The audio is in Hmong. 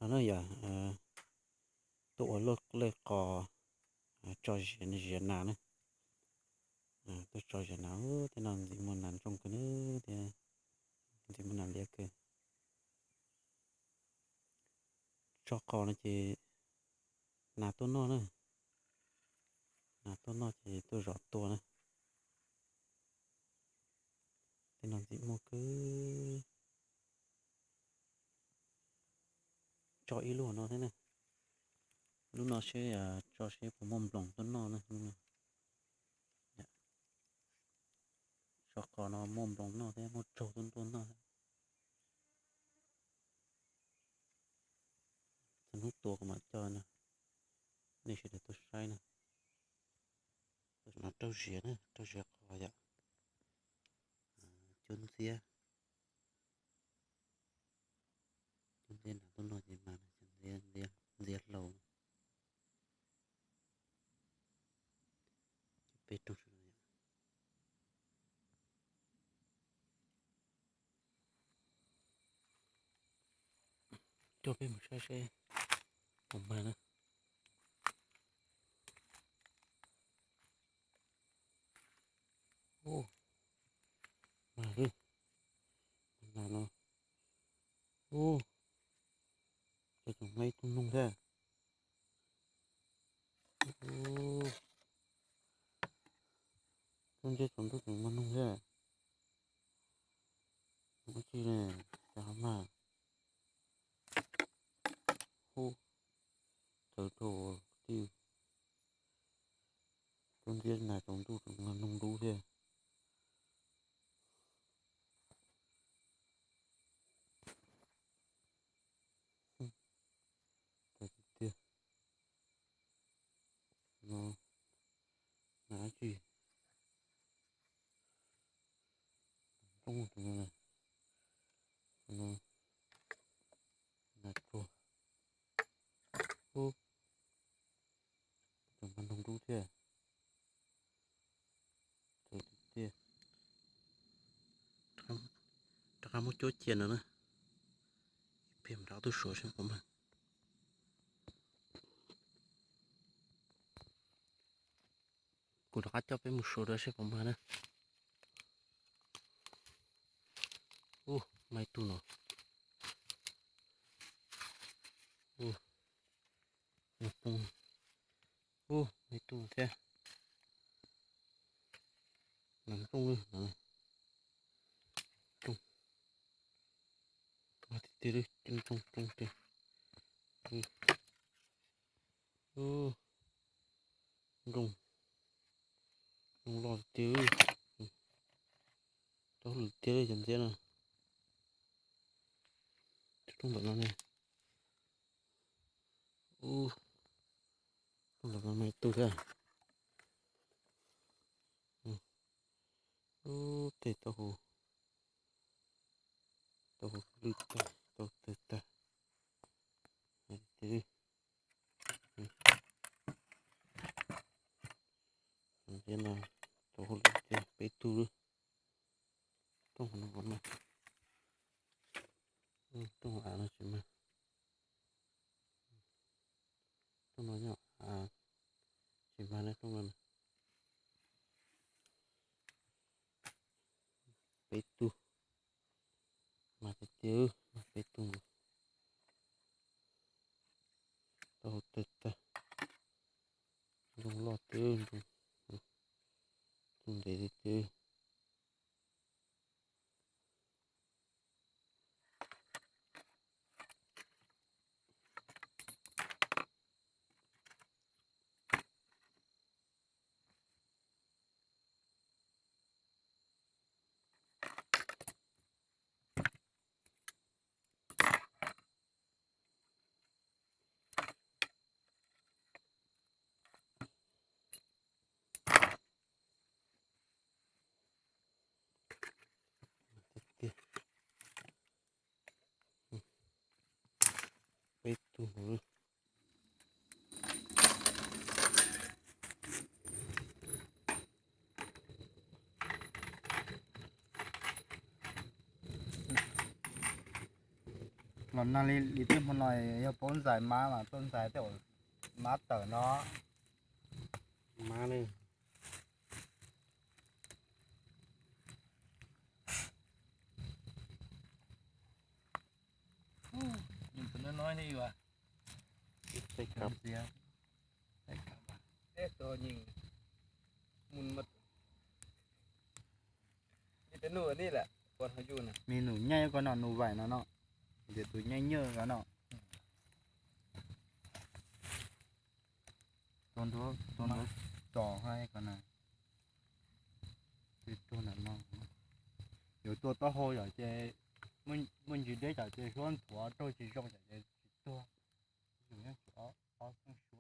No na yog tuaj ua lub lej qos tso ziav nas na. Tuaj tso ziav nas, tej no ntxim muaj nas ntsooj kawg na, thiab ntxim muaj nas liab kawg. Tso qos no ces nas tuaj noj na, nas tuaj noj ces tuaj zov tua na. Tej no ntxim muaj kawg. Tso ib lub no thiab na. Lub no seb tso seb puas muaj nploos tuaj noj na. Tso qos no muaj nploos noj thiab muaj tsaug tuaj ntuaj noj thiab. Txog hnub tua kuv mam coj nej sawv daws tuaj saib na. No rau ziav na, rau ziav qos yom. Cuab ntxiab, cuab ntxiab nas tuaj noj ces mas ntxiab hlau. Peb rooj sawv daws. Coj peb mus saib seb puas mag na. Ub, mag lawm, mag no. Ub, cas tseem mag ib tug noog thiab. Ub, tub ntsia tsaus ntuj tseem mag noog thiab. Ua tsi ne, cas ho mag. Ub, txawv rau kwv tij. Tub ntsia nas tsaus ntuj tseem mag noog dub thiab. Txawv tiag tiag. No, nas dab tsi? Rooj tus no, no, nas tsuag. Ub, tseem mag noog dub thiab. Txawv tiag tiag. Rov qab muab cuab cia no na. Peb mus nrad tub suav seb puas mag. Kuv rov qab coj peb mus suav dua seb puas mag na. Ub, mag ib tug no. Ub, ub, mag ib tug thiab. Nas rooj lawm no. Rooj. Rooj tiag tiag li, rooj rooj tiag. Rooj, rooj loj tiag. Tau hauj lwm tiag li cov ntxiab no. Rooj ntawm no ne. Ub, rooj ntawm no mas ib tug thiab. Ub, tej taub hau, taub hau lwj tag, taub hau tawg tag. Tiag li. Ntxiab no, taub hau lwj tiag peb tug. Rooj no mas, rooj av no tsis mag. Rooj no nyob av, tsis mag ne rooj no. Peb tug, mag tiag tiag, mag peb tug. Taub hau tawg tag, ntoo loj tiag, ntoo ntev tiag tiag. Peb tug. Nag li li tib hmo no yog paub ntxais mab mas tuaj ntxais tej uas mab tawm no. Mab ne. Me nus nyaij ko no, nus vaim no no, ces tus nyaij nyuj ko no. Tua nruab, tua nruab tso hais ko na. Twb tuag nram no. Yuav tua taub hau yom ces muaj ntsis deb yom ces suab nthuav raug tsis zoo yom ces tsis tuag. Ib xyoos yeej tsis ob xyoos